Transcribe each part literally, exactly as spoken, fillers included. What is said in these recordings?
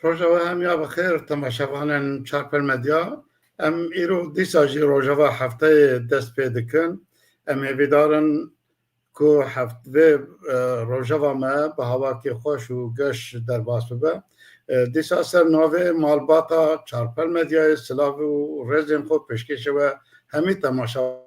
Roja we hemiya bi xêr, temaşevanên Çarpel Medya. Em îro dîsa jî rojeva hefteyê dest pê dikin. Em hêvîdar in ku heft-, vê, e, rojeva me bi hawakê xweş û geş derbas bibe. E, dîsa ser navê malbata Çarpel Medyayê silav û rêzên xwe pêşkêşê we hemî temaşevanan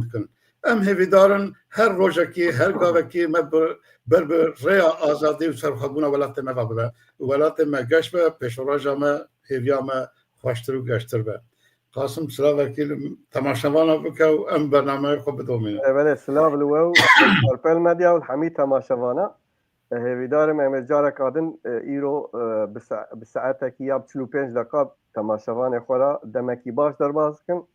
dikin. Em hêvîdar in her rojekî, her gavekî me bi, ber bi rêya azadî û serxwebûna welatê me ve bibe. Welatê me geş be, pêşeroja me, hêviya me xweştir û geştir be. Qasim, silavekî li temaşevana bike û em bernameyê xwe bidomînin. Belê, silav li we û Çarpel Medya û hemî temaşevana. E, hêvîdar im em ê careka din, e, îro, e, bi sa-, bi saetekî ya bi çil û pênc deqa temaşevanê xwe re demekî baş derbas bikin,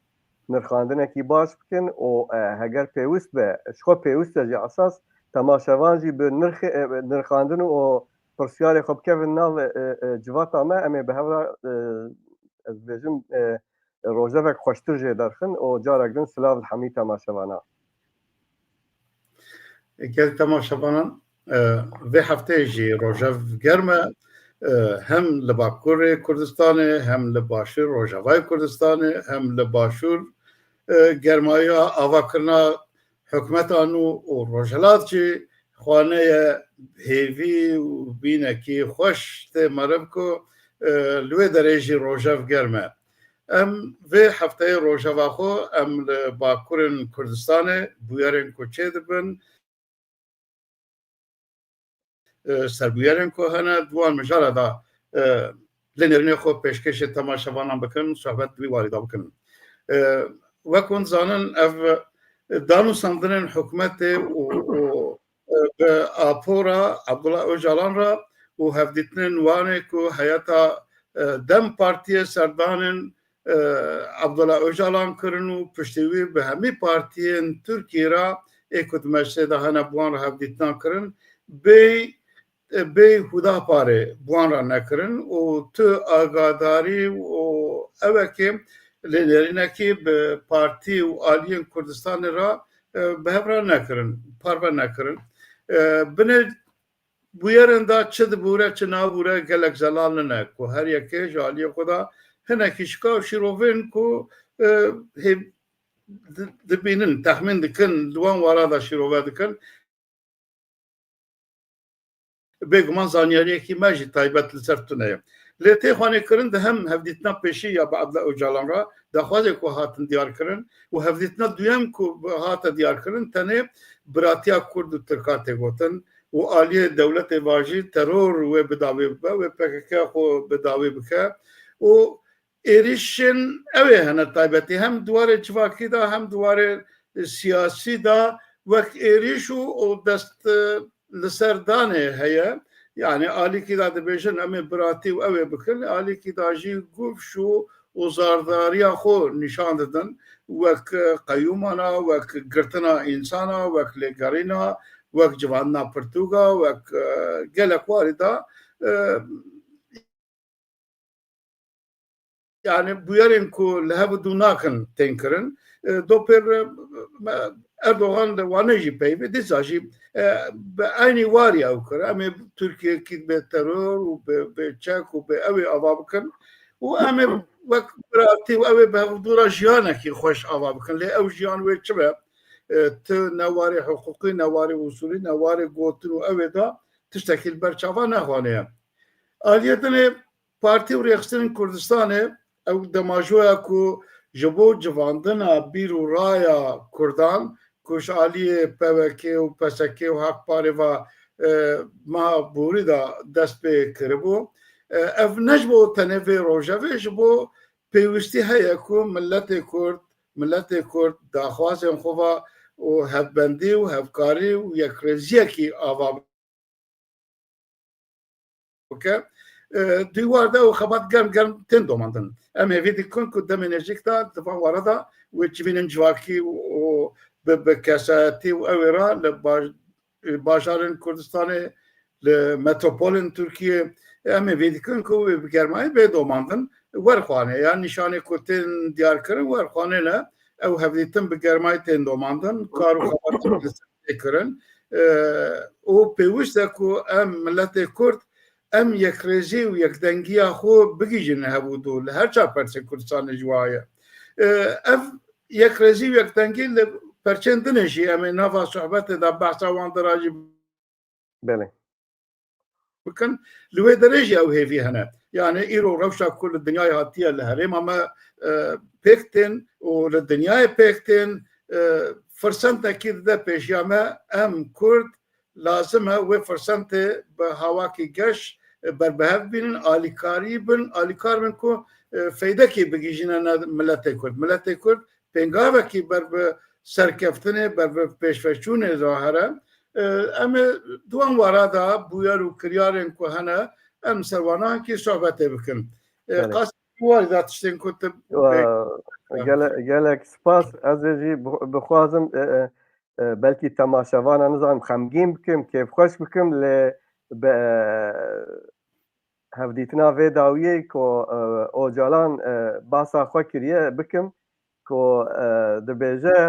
nirxandinekî baş bikin û, e, heger pêwist be, ji xwe pêwist e jî esas, temaşevan jî bi nirxê, e, nirxandin û pirsyarê xwe bikevin nav, e, e, civata me, em ê bi hev re, e, ez dibêjim, e, rojevek xweştir jê derxin û carek din silav li hemî temaşevana. Gelek temaşevanan, e, vê hefteyê jî rojev germ e, e, hem li Bakurê Kurdistanê, hem li Başûr Rojavayê Kurdistanê, hem li Başûr, e, germayiya avakirina hikûmeta nû û Rojhilat jî xwane ye hêvî û bînekî xweş tê meriv ku, e, li wê derê jî rojev germ e. Em vê hefteyê rojeva xwe em li Bakurên Kurdistanê bûyerên ku çêdibin, e, serbûyerên ku hene, di wan mijara de, e, li nêrînê xwe pêşkêşê temaşevanan bikin, sohbet di wî warî de bikin. E, wek hûn dizanin, ev danûstandinên hikûmetê û, û, e, bi apora Abdullah Ocalan re û hevdîtinên wan ê ku heyeta, e, DEM Partiyê serdanên, e, Abdullah Ocalan kirin û piştî wî bi hemî partiyên Tirkiyê re ê ku di meclisê de hene bi wan re hevdîtinan kirin, bê, e, bê Hudaparê bi wan re nekirin û tu agadarî û ewekê lênerînekî bi partî û aliyên Kurdistanê re, e, bi hev re nekirin, parve nekirin. E, binê bûyerên de çi dibûre, çi nabûre gelek zelal nine ku her yekê ji aliyê xwe de hinekî şika û şîrovên ku, e, hê-, di-, dibînin, texmîn dikin, di wan wara de şîrove dikin. Bêguman zanyariyekî me jî taybet li ser tune ye. Lê tê xwanê kirin di hem hevdîtina pêşî ya bi Abdullah Ocalan re daxwazê ku hatin diyar kirin û hevdîtina duyem ku hate diyar kirin tenê biratiya Kurd û Tirkan tê gotin û aliyê dewletê va jî teror wê bi dawî bibe, wê P K K xwe bi dawî bike û êrîşên ew ê hene taybetî hem di warê civakî de hem di warê siyasî de wek êrîş û, û dest, e, li ser danê heye. Yani alîkî de dibêjin em ê biratî û ew ê bikin, alîkî de jî guvş û, û zardariya xwe nîşan didin. Wek, e, qeyûmana, wek girtina însana, wek lêgerîna, wek civandina pirtûka, wek, e, gelek warî de, e, yani bûyerên ku li hev dû nakin tên kirin. E, dopêr, e, me, Erdogan li Wanê jî peyvê, dîsa jî, e, bi eynî warî ew kir. Em ê Tirkiyekî bê teror û bê, bê çek û bê ew ê ava bikin. Û em ê wek biratî û ew ê bi hevdû re jiyanekî xweş ava bikin. Lê ew jiyan wê çi be? E, tu ne warê hiqûqî, ne warê usulî, ne warê gotin û ew ê de tiştekî li ber çava nexwaneye. Aliyê dinê Partî û Rêxistinên Kurdistanê ew demajoya ku ji bo civandina bîr û raya Kurdan ku ji aliyê P W K û P S K û Hak Parê ve, e, meha borî de dest pê kiribû, e, ev ne ji bo tenê vê rojevê, ji bo pêwîstî heye ku miletê Kurd, miletê Kurd daxwazên xwe ve û hevbendî û hevkarî û yekrêziyekî ava bike. E, di war de ew xebat germ germ tên domandin. Em hêvî dikin ku demê nêzîk de di van wara de wê civînên civakî û, û bi, bi kesayetî û ew ê re li baş-, bajarên Kurdistanê, li metropolên Tirkiyê, em hêvî dikin ku wê bi germayî bê domandin. Werxwane ya nîşanê ku tên diyar kirin, werxwane ne. Ew hevdîtin bi germayî tên domandin. Kar û xebat li ser tê kirin. E, û pêwîst e ku em miletê Kurd, em yekrêzî û yekdengiya xwe bigihîjin hevûdu li her çar persê Kurdistanê ji wa ye. E, ev yekrêzî û yekdengî li perçên din jî em ê nava sohbetê de behsa wan dira jî Belê. bikin. Li wê derê jî ew hêvî hene. Yani îro rewşa ku li dinyayê hatiye li herêma me, e, pêk tên û li dinyayê pêk tên, e, firsentekî dide pêşiya me, em Kurd lazim e wê firsentê bi hawakî geş, e, berbihev bînin, alîkarî bin, alîkar bin ku, e, feydekî bigihîjine ne miletê Kurd. Miletê Kurd pêngavekî ber bi serkeftinê, ber bi pêşveçûnê zahir e. E, em ê di wan wara de bûyer û kiryarên ku hene, em ser wana wekî sohbetê bikin. E, Belê. Qas warî da tiştên ku tu Wa-, pê- gele-, gelek spas. Ez ê jî bi-, bixwazim, e, e, e, belkî temaşevana, nizanim, xemgîn bikim, kêfxweş bikim, lê be-, hevdîtina vê dawiyê ku, e, Ocalan, e, basa xwe kiriye bikim ku, e, dibêje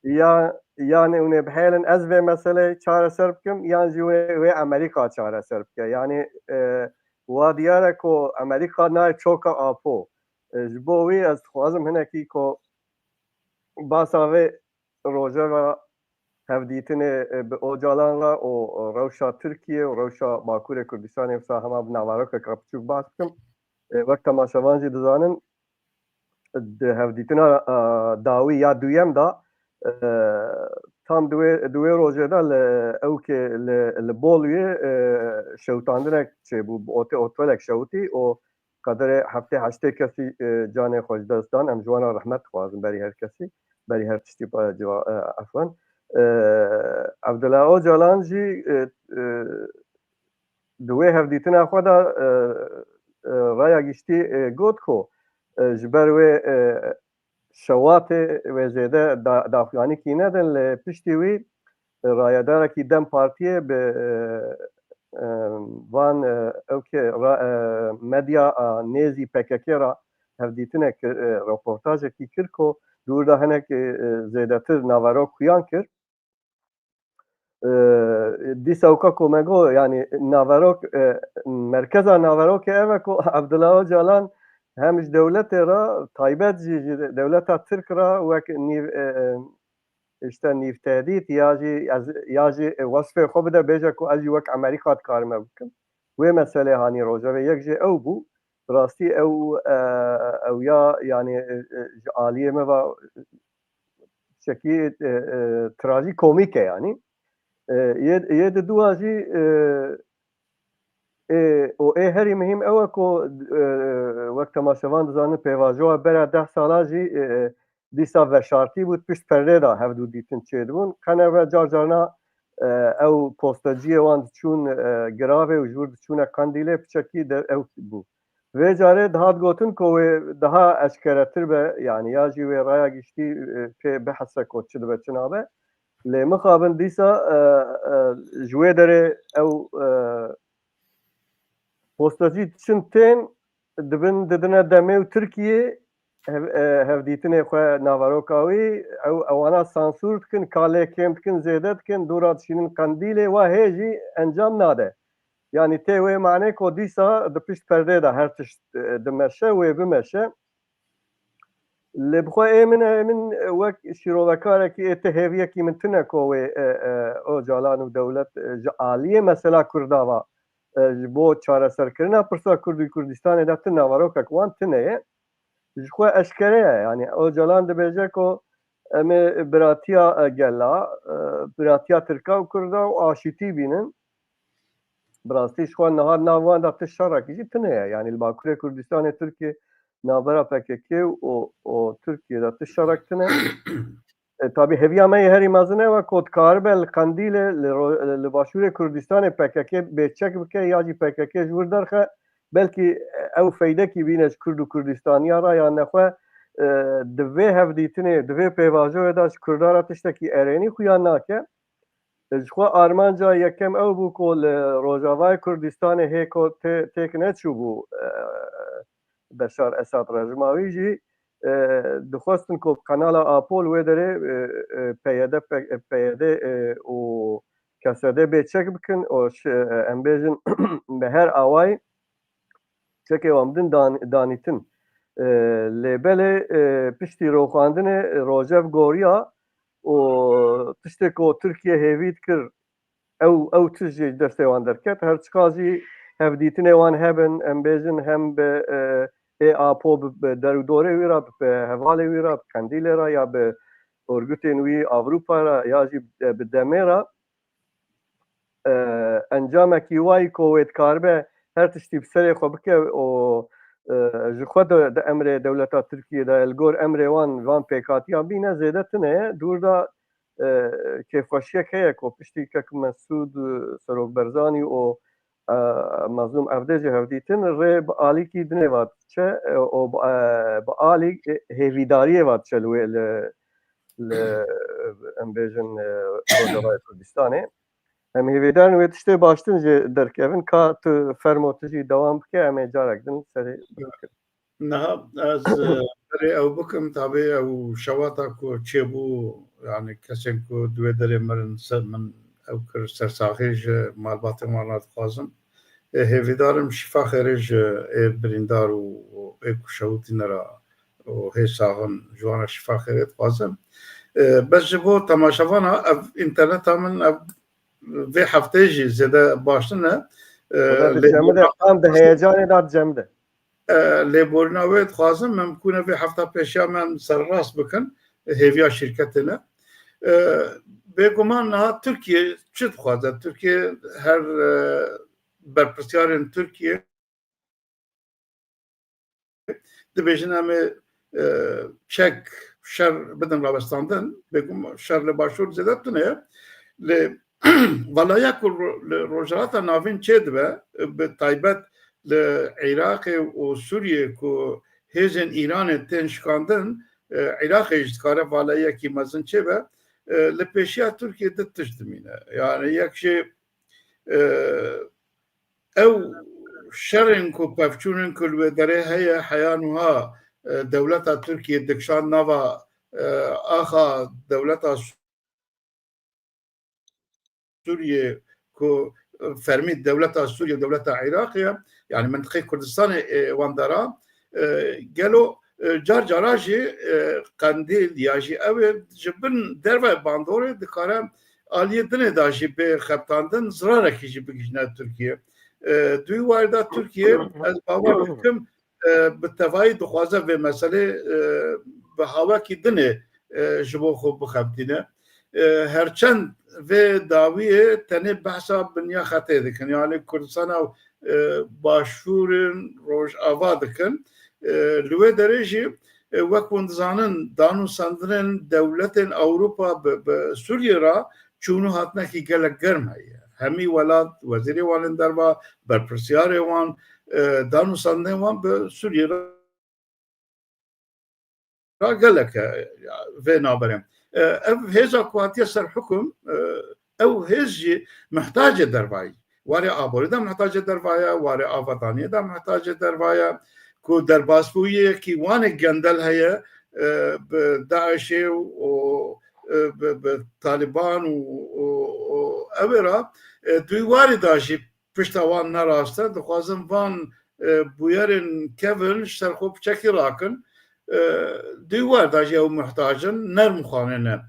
ya, yanî hûn ê bihêlin ez vê meseleyê çareser bikim, yan jî wê, wê Amerîka çareser bike. Yanî, e, wa diyar e ku Amerîka nayê çoka Apo. E, ji bo wî ez dixwazim hinekî ku basa vê rojeva hevdîtinê, e, bi Ocalan re û rewşa Tirkiye û rewşa Bakurê Kurdistanê wisa hema bi navarokeka biçûk behs bikim. E, wek temaşevan jî dizanin, di hevdîtina, e, dawî ya duyem de, e, tam di wê, di wê rojê de li ewkê li, li Boluyê, e, şewtandinek çêbû, bi ote-, otelek şewitî û qederê heftê heştê kesî, e, canê xwe ji dest dan. Em ji wan re rehmet dixwazin berî her kesî, berî her tiştî, e, ciwa-, e, efwen. E, Abdullah Ocalan jî, e, e, di wê hevdîtina xwe de, e, e, raya giştî, e, got ku, e, ji ber wê, e, şewatê wê zêde da-, daxuyanîkî nedin, lê piştî wî, e, rayedarekî DEM Partiyê bi, e, e, van, e, ewkê ra-, e, medya, e, nêzî P K K re hevdîtinek kir, e, reportajekî kir ku dûr de hinek, e, e, zêdetir naverok xuyan kir. E, dîsa weka ku me got, yanî naverok, e, merkeza naverokê ev e ku Abdullah Ocalan hem ji dewletê re, taybet jî ji dewleta Tirk re wek nîv-, e, e, işte nîv tehdît ya jî ez, ya jî wesfê xwe bide, bêje ku ez jî wek Amerîka dikarime bikim. Wê meselê hanî rojevê yek jê ew bû. Bi rastî ew, e, ew ya, yanî, e, e, ji aliyê me ve tiştekî, e, e, trajikomîk e, yanî. E, yê, yê di dua jî, e, ê, û ê herî muhîm ew e ku, e, wek temaşevan dizanin, pêvajoya bera deh sala jî, e, e, dîsa veşartî bû, pişt perdê de hevdû dîtin çêdibûn. Qene ve car carna, e, ew postaciyê wan diçûn, e, giravê û ji wir diçûne Qandîlê, piçekî de ew bû. Vê carê dihat gotin ku wê daha eşkeretir be, yanî ya jî wê raya giştî, e, pê bihese ku çi dibe, çi nabe. Lê mixabin dîsa, e, e, ji wê derê ew, e, postacî diçin tên, dibin didine demê û Tirkiyê hev-, e, hevdîtinê xwe naveroka wî, ew, ewana sansûr dikin, ka lê kêm dikin, zêde dikin, dûra dişînin Qendîlê, wa hê jî encam nade. Yanî tê wê manê ku dîsa di pişt perdê de her tişt, e, dimeşe, wê bimeşe. Lê bi xwe ê min, ê min wek şîrovekarekî ê ti hêviyekî min tune ku wê, e, e, Ocalan û dewlet, e, ji aliyê mesela Kurda ve, e, ji bo çareserkirina pirsa Kurd û Kurdistanê de ti naverokek wan tune ye. Ji xwe eşkere ye. Yanî Ocalan dibêje ku em ê biratiya, e, gela, e, biratiya Tirka û Kurda û aşîtî bînin. Bi rastî ji xwe niha nav wan de ti şerekî jî tune ye. Yanî li Bakurê Kurdistanê Tirkiye navbera P K K û, û Tirkiye de ti şerek tune. E, tabî hêviya me yê herî mezin ew e ku dikaribe li Qendîlê, li ro-, li Başûrê Kurdistanê P K K bêçek bike ya jî P K K ji wir derxe. Belkî ew feydekî bîne ji Kurd û Kurdistaniya re, yan nexwe, e, di vê hevdîtinê, di vê pêvajoyê de ji Kurdan re tiştekî erênî xuya nake. Ji xwe armanca yekem ew bû ku li Rojavayê Kurdistanê hê ku tê-, têk neçûbû, e, Beşar Esad rejima wî jî, e, dixwestin ku kanala Apo li wê derê, e, e, P Y D, P-, P Y D, e, û K S D bê çek bikin û şi-, e, em bêjin bi her awayî çekê wan bidin dan-, danîtin. E, lê belê, e, piştî rûxandinê Rojhev goriya û tiştê ku Tirkiye hêvî dikir, ew, ew tişt jî destê wan derket. Her çiqas jî hevdîtinê wan hebin, em bêjin hem bi, e, ê Apo bi, bi der û dorê wî re, bi, bi hevalê wî re, bi Qendîlê re ya bi örgütên wî Ewropa re ya jî, e, bi demê re, e, encamekî wayî ku wê dikaribe her tiştî bi serê xwe bike û, e, ji xwe de di emrê dewleta Tirkiyê de ye, li gor emrê wan, van pêkhatiyan bîne, zêde tune ye. Dûr de, e, kêfxweşiyek heye ku piştî kek Mesûd, e, Serok Berzanî û, e, Mezlûm Evdê jî hevdîtin, rê bi alîkî dinê ve diçe, e, û bi, e, bi alî, e, hêvîdariyê ve diçe li wê, li, li, em bêjin, e, Rojavayê Kurdistanê. Em hêvîdarin wê tiştê baştin jî derkevin. Ka tu fermo tu jî dewam bike, em ê carek din serê bikin. Niha ez, e, berê ew bikim, tabî ew şewata ku çêbû, yani kesên ku di wê derê mirin ser min ew kir sersaxî ji malbatên wan re dixwazim. E, hêvîdarim şîfa xêrê ji ê birîndar û, û ê ku şewitîne re û hê saxin ji wan re şîfa xêrê dixwazim. E, bes ji bo temaşevana ev înterneta min ev vê hefteyê jî zêde baş nîne. E, Wela dicemide, tam di heyecanê de dicemide. E, lêborîna wê dixwazim, em bikûne vê hefta pêşiya me em serrast bikin, hêviya şîrketê ne. E, bêguman niha Tirkiye çi dixwaze? Tirkiye her, e, berpirsiyarên Tirkiye dibêjin em ê, e, çek, şer bidin rawestandin. Bêguman şer li Başûr zêde tune ye. Lê vala ya ku ro-, li Rojhilata Navîn çêdibe, bi taybet li Iraqê û Sûriyê ku hêzên Îranê tên şikandin, e, Iraqê jî dikare valayiyekî mezin çêbe, e, li pêşiya Tirkiyê du tişt dimîne. Yani yek jî, e, ew şerên ku pevçûnên ku li wê derê heye, heya niha, e, dewleta Tirkiyê dikişand nava, e, axa dewleta Sûriyê ku, e, fermî dewleta Sûriyê û dewleta Iraqê ye, yani mintiqê Kurdistanê, e, wan dara, e, gelo, e, car cara jî, e, Qendîl ya jî ew ê ji bin derve bandorê dikare aliyê dinê de jî bê xebitandin, zirarekî jî bigihîjne Tirkiye. E, di wî warî de Tirkiye, ez bawer dikim, e, bi tevayî dixwaze vê meselê, e, bi hawekî dinê, e, ji bo xwe bixebitîne. E, herçend vê dawiyê tenê behsa binya xetê dikin, yani Kurdistana, e, Başûr û Rojava dikin. E, li wê derê jî, e, wek hûn dizanin, danûstandinên dewletên Ewropa bi, bi Sûriyê re çûn û hatinekî gelek germ heye. Hemî welat, wezîrê wan ên derva, berpirsiyarê wan, e, danûstandinên wan bi Sûriyê re ra gelek e, ya, vê naberê. E, ev hêza ku hatiye ser hukum, e, ew hêz jî mihtacê dervayî. Warê aborî de mihtacê dervaye, warê avadaniyê de mihtacê dervaye, ku derbasbûyiyekî wan ê gendel heye, e, bi DAIŞê û, e, bi, bi Taliban û, û, û ew ê re, e, di wî warî de jî pişta wan ne rast e. Dixwazin van, e, bûyerên kevin ji ser xwe piçekî rakin. E, di wî war de jî ew muhtac in, nerm xanê ne.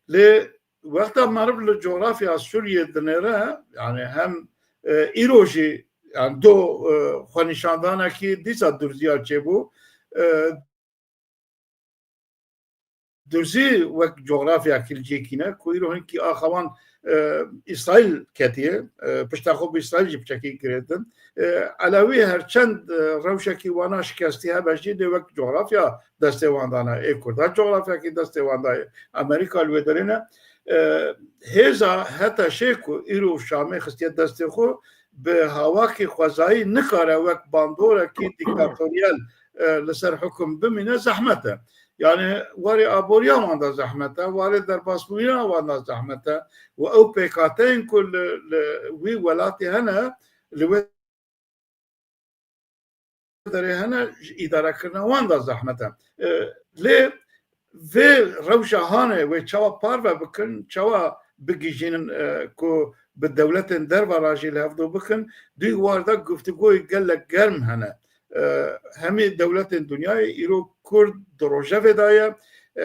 Lê wexta meriv li coğrafya Sûriyê dinêre, yani hem, e, îro jî, yani do, e, xwenîşandanekî dîsa durziya çêbû. E, Durzî wek coğrafyakî li cihekî ne, ku îro hinkî axa wan, e, Îsraîl ketiye, e, pişta xwe bi Îsraîl jî piçekî girêdin. E, Elewî her çend, e, rewşekî wana şikestî hebe jî, lê wek coğrafya destê wan dane. Ê Kurda coğrafyakî destê wan daye. Amerîka li wê derê ne. E, hêza H T Ş ku îro Şamê xistiye destê xwe, bi hawakî xwezayî nikare wek bandorekî dîktatoriyel, e, li ser hukum bimîne, zehmet e. Yani warê aboriya wan de zehmet e, warê derbasbûyîna wan de zehmet e. Û ew pêkhateyên ku li, li wî welatê hene, li wê derê hene, ji îdarekirina wan de zehmet e. E, lê vê rewşa hane wê çawa parve bikin, çawa bigihîjînin, e, ku bi dewletên derve re jî li hevdû bikin, dû war de guftûgoyê gelek germ hene. E, hemî dewletên dinyayê îro Kurd di rojevê de ye.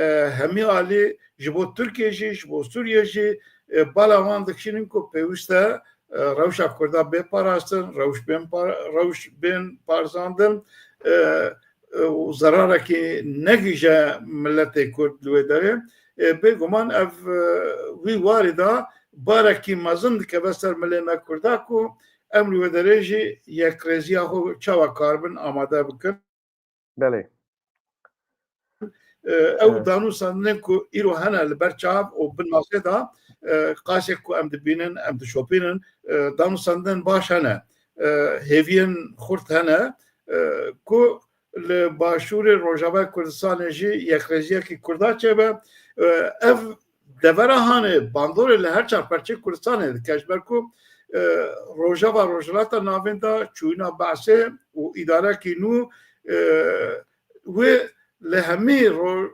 E, hemî alî ji bo Tirkiye jî, ji bo Sûriye jî, e, bala wan dikişînin ku pêwîst e, e, rewşa Kurda bê parastin, rewş bên par-, rewş bên parzandin, e, e, û zerarekî negihîje miletê Kurd li wê derê. E, bêguman ev, e, wî warî de barekî mezin dikeve ser milê me Kurda ku em li wê derê jî yekrêziya xwe çawa karibin amade bikin. Belê. E, ew Evet. danûstandinên ku îro hene li ber çav û bin masê de, e, qasê ku em dibînin, em dişopînin, e, danûstandinên baş hene. E, hêviyên xurt hene, e, ku li Başûrê Rojavayê Kurdistanê jî yekrêziyekî Kurda çêbe. E, ev devera hanê bandorê li her çar perçeyê Kurdistanê dike, ji ber ku, e, Rojava Rojhilata Navîn de çûyîna Be'sê û îdarekî nû, e, wê li hemî ro-,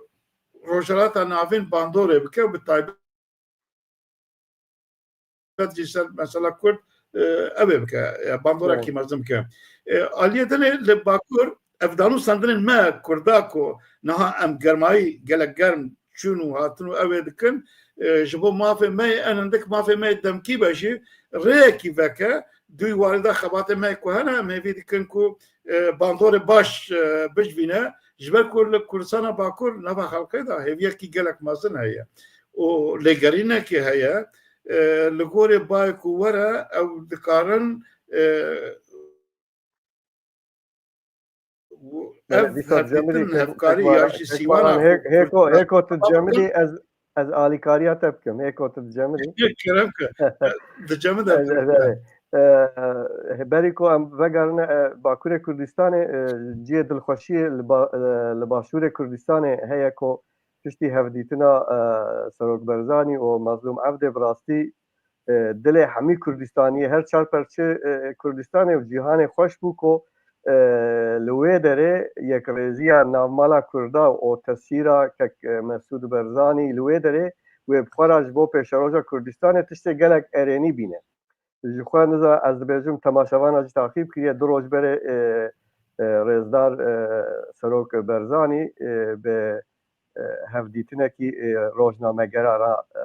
Rojhilata Navîn bandorê bike û bi taybet jî ser mesela Kurd, e, ew ê bike, e, bandorekî Evet. mezin bike. E, aliyê dinê li Bakur ev danûstandinên me Kurda ku niha em germayî gelek germ çûn û hatin û ew ê dikin, e, ji bo mafê me yê, en hindik mafê me yê demkî be jî rêyekî veke, dû warî de xebatê me ku hene, em hêvî dikin ku, e, bandorê baş, e, bicivîne, ji ber ku li Kurdistana Bakur nava xelkê de hêviyekî gelek mezin heye û lêgerînekê heye. E, li gorê bayê ku were, ew dikarin, e, Belê, ev dîsa hevdîtin, Cemilî, hevkarî ya jî sîwana hêko, hêko tu Cemilî, ez, ez alîkariya te bikim. Hêko tu Cemilî. Kerem ke. Di Cemilî de. Belê. E, berî ku em vegerine, e, Bakurê Kurdistanê, e, cihê dilxweşiyê li ba-, e, li Başûrê Kurdistanê heye ku piştî hevdîtina, e, Serok Barzanî û Mazlûm Evdê bi rastî e, dilê hemî Kurdistaniyê, her çar perçe, e, Kurdistanê û cîhanê xweş bû ku, e, li wê derê yekrêziya navmala Kurda û tesîra kek, e, Mesûd Barzanî li wê derê wê bi xwe re ji bo pêşeroja Kurdistanê tiştê gelek erênî bîne. Ji xwe niza ez dibêjim temaşevana jî taqîb kiriye du roj berê, e, e, rêzdar, e, Serok Barzanî, e, bi e, hevdîtinekî, e, rojnamegera re, e,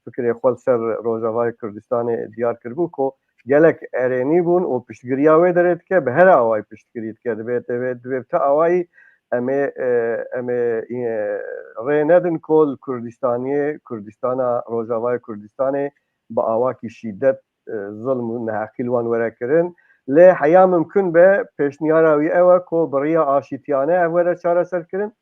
fikrê xwe li ser Rojavayê Kurdistanê diyar kiribû ku gelek erênî bûn û piştgiriya wê derê dike, bi her awayî piştgirî dike. Divê, divê, divê bi ti awayî em ê, e, em ê, e, rê nedin ku li Kurdistaniyê, Kurdistana, Rojavayê Kurdistanê bi awakî şîdet, e, zilm û neheqî li wan were kirin. Lê heya mimkun be pêşniyara wî ew e ku bi riya aşîtiyane ev were çareserkirin.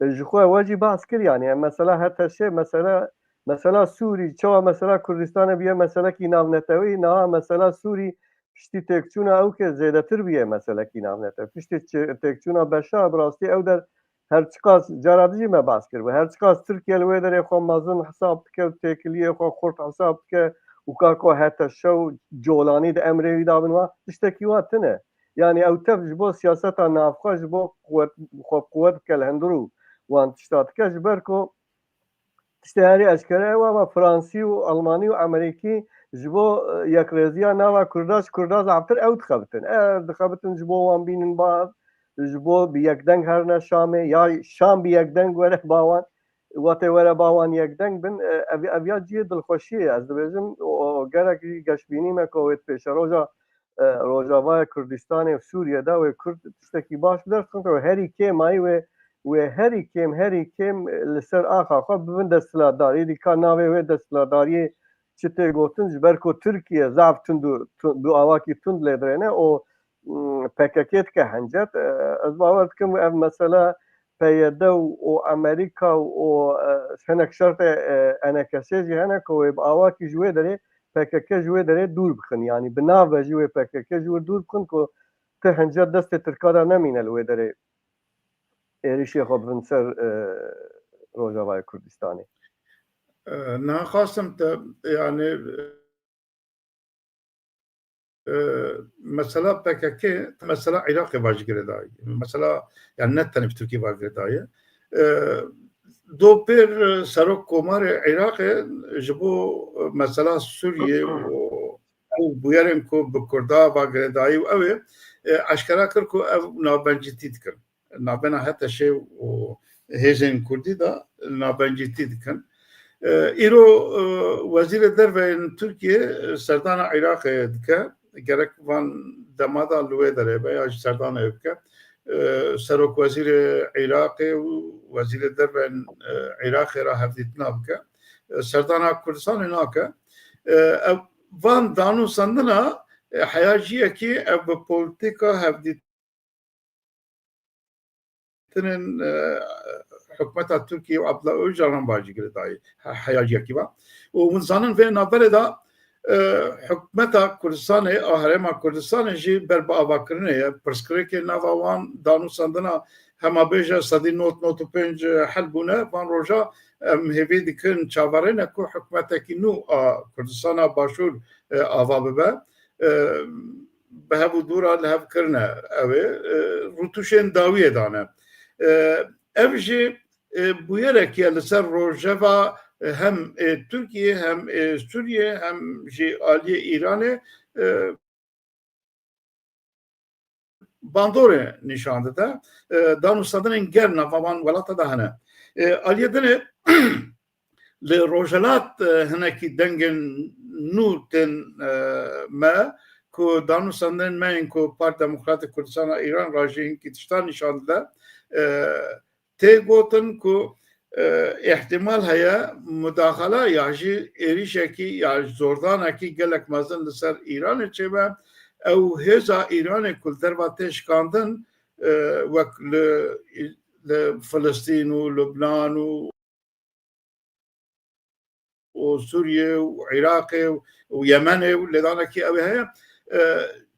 Ji xwe we jî behs kir, yanî em mesela H T Ş, mesela, mesela Sûrî, çawa mesela Kurdistanê bûye meselekî navneteweyî, niha mesela Sûrî piştî têkçûna ewkê zêdetir bûye meselekî navneteweyî. Piştî çi-, têkçûna Beşar, bi rastî ew der her çiqas, cara dijî me behs kiribû, her çiqas Tirkiye li wê derê xwe mezin hesab dike û têkiliyê xwe xurt hesab dike û ka ku H T Ş û colanî di emrê wî de bin wa, tiştekî wa tune. Yanî ew tev ji bo siyaseta navxwe, ji bo quwet, xwe bi quwet bike li hundir û wan tişta dike, ji ber ku tiştê herî eşkere ew e, Fransî û Almanî û Amerîkî ji bo, e, yekrêziya nava Kurda, ji Kurda zaftir ew dixebitin. E, dixebitin ji bo wan bînin ba, ji bo bi yekdeng herine Şamê, ya Şam bi yekdeng were ba wan, watê were ba wan yekdeng bin. E, ev, ev ya cihê dilxweşiyê ye. Ez dibêjim, o, o, gerek jî geşbînî me ku wê pêşeroja, e, Rojavaya Kurdistanê û Sûriye de wê Kurd tiştekî baş bi dest xin, wê herî kêmayî wê, wê herî kêm, herî kêm, e, li ser axa xwe bibin desthilatdar. Êdî ka navê wê desthilatdariyê çi tê gotin, ji ber ku Tirkiye zaf tund û tu-, bi awakî tund lê dirêne û, mm, P K K dike hencet. E, ez bawer dikim ev mesele P Y D û, û Amerîka û, e, hinek şertê, e, E N K S jî hene ku wê bi awakî ji wê derê P K K ji wê derê dûr bixin. Yanî bi nav ve jî wê P K K ji wir dûr bixin ku ti hincet destê Tirka de nemîne li wê derê êrişê xwe bibin ser, e, Rojavayê Kurdistanê. E, naxwastim te, yani, e, mesela P K K, mesela Iraqê va jî girêdayî. Mesela, yani ne tenê bi Tirkiyê va girêdayî. E, do pêr, e, serok komarê Iraqê ji bo, e, mesela Sûriyê û ew bûyerên ku bi Kurda va girêdayî û ew ê, e, eşkera kir ku ev navbencîtî dikin. Navbena H T Ş û hêzên Kurdî de navbencîtî dikin. E, îro, e, Wezîrê Derve yên Tirkiyê, e, serdana Iraqê dike. Gerek van dema de li wê derê be ya jî serdanê bike. E, Serokwezîrê Iraqê û Wezîrê Derve yên, e, Iraqê re hevdîtina bike. E, serdana Kurdistanê nake. E, ev, van danûsandina, e, heya jiyekî ev bi polîtîka hevdît tinên, e, hikûmeta Tirkiyê û Abdullah Ocalan va jî girêdayî he-, heya jiyekî va. Û hûn zanin vê navberê de, e, hikûmeta Kurdistanê, a Herêma Kurdistanê jî ber bi avakirinê ye. Pirsgirêkê nava wan danûsandina hema bêje sedî nod nod û pênc hel bûne. Van roja em hêvî dikin çaverê ne ku hikûmetekî nû a Kurdistana Başûr, e, ava bibe. E, bi hev û dû re li hev kirine ew ê, e, rûtuşên dawiyê dane. E, ev jî, e, bûyerekî ye li ser rojeva, e, hem ê Tirkiyê, hem ê Sûriyê, hem jî aliyê Îranê, e, bandorê nîşan dide. E, danûstandinên germ nava wan welata de hene. E, aliyê dinê li Rojhilat, e, hinekî dengên nû tên, e, me ku danûstandinên me yên ku Parti Demokratîk Kurdistana Îran re jî hinkî tiştan nîşan dide. E, tê gotin ku, e, îhtimal heye mudaxala ya jî êrîşekî ya zordanekî gelek mezin li ser Îranê çêbe. Ew hêza Îranê ku li derva tê şikandin, e, wek li, li Filistîn û Lubnan û û Sûriyê û Iraqê û, û Yemenê û lêdanekî ew ê heye. E,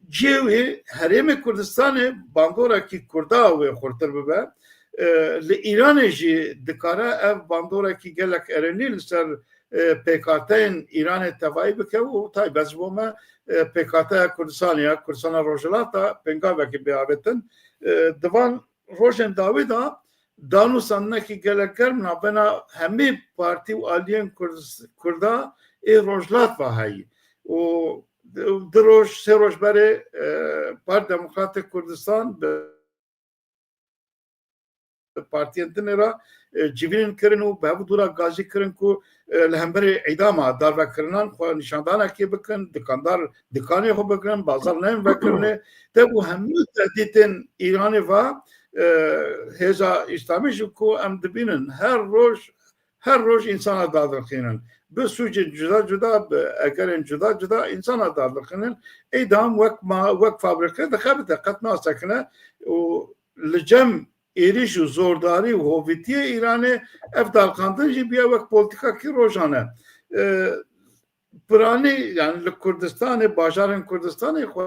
cihê wî Herêmê Kurdistanê bandorekî Kurda wê xurtir bibe. E, li Îranê jî dikare ev bandorekî gelek erênî li ser, e, pêkhateyên Îranê tevayî bike û taybet ji bo me, e, pêkhateya Kurdistanê ya Kurdistana Rojhilata pêngavekî bê avêtin. E, di van rojên dawî de danûstandinekî gelek germ navbena hemî partî û aliyên Kurd-, Kurda ê Rojhilat ve heyî. Û du roj, sê roj berê, e, Parti Demokratîk Kurdistan bi partiyên dinê re, e, civînin kirin û bi hev û dû re gazî kirin ku, e, li hemberî îdama darvekirinan xwe nîşandanekê bikin, dikandar dikanê xwe bigirin, bazar neyên vekirinê. Tevî hemû tehdîtên Îranê ve, e, hêza Îslamî jî ku em dibînin her roj, her roj însana dadixînin. Bi sûcên cuda cuda, bi egerên cuda cuda însana dadixînin. Îdam wek ma-, wek fabrîke dixebite, qet nasekine û li cem êrîş û zordarî û hovîtiyê Îranê ev daliqandin jî bûye wek polîtîkakî rojane. E, piranî, yani li Kurdistanê, bajarên Kurdistanê xwe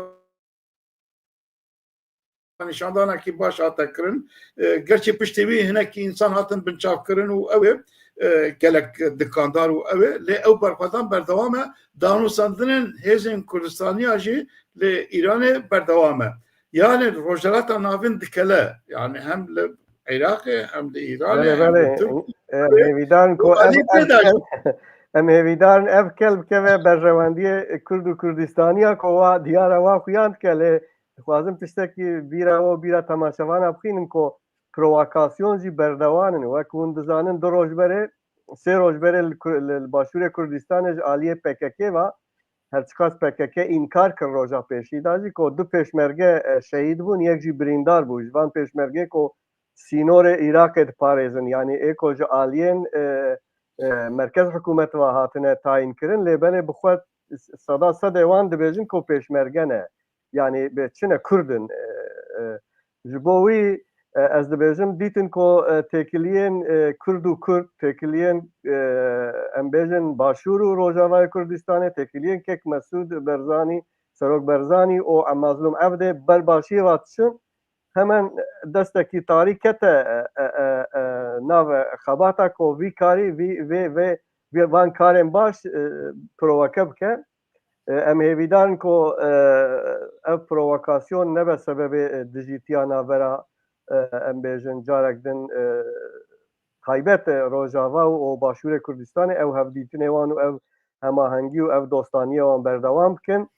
nîşandanekî baş hate kirin. E, gerçî piştî wî hinekî însan hatin binçavkirin û ew ê, e, gelek dikandar û ew ê, lê ew berxwedan berdewam e. Danûstandinên hêzên Kurdistaniya jî li Îranê berdewam e. Yani Rojhilata Navîn dikele, yani hem li Iraqê, hem li Îranê, Belê, hem li belê. Tirkiyê. Em hêvîdarin ku Û ev, alî ev tê de kel, em hêvîdarin ev kel bikeve berjewendiyê Kurd û Kurdistaniya ku wa diyara wa xuyan dike, lê dixwazim tiştekî bîra we û bîra temaşevana bixînim ku provokasyon jî berdewan in. Wek hûn dizanin, du roj berê, sê roj berê li Ku-, li, li Başûrê Kurdistanê ji aliyê P K K ve, her çiqas P K K înkar kir roja pêşî de jî ku du pêşmerge, e, şehîd bûn, yek jî birîndar bû. Ji van pêşmergê ku sînorê Iraqê diparêzin, yanî ê ku ji aliyên, e, e, merkez hikûmet ve hatine tayîn kirin, lê belê bi xwe seda sedê wan dibêjin ku pêşmerge ne. Yanî bê çi ne Kurd in. E, e, ji bo wî, e, ez dibêjim dîtin ku, e, têkiliyên, e, Kurd û Kurd, têkiliyên, e, em bêjin Başûr û Rojavayê Kurdistanê, têkiliyên kek Mesûd Berzanî, Serok Berzanî û Mazlûm Evdê ber başiyê ve diçin, hemen destekî tarî kete, e, e, e, e, nav xebata ku vî karî, vî, vê, vê, vê van karên baş, e, provoke bike. E, em hêvîdar in ku, e, ev provokasyon nebe sebebê, e, dijîtiya navbera, e, em bêjin carek din, e, taybet, e, Rojava û, û Başûrê Kurdistanê ew hevdîtinê wan û ev hemahengî û ev dostaniyê wan berdewam bikin.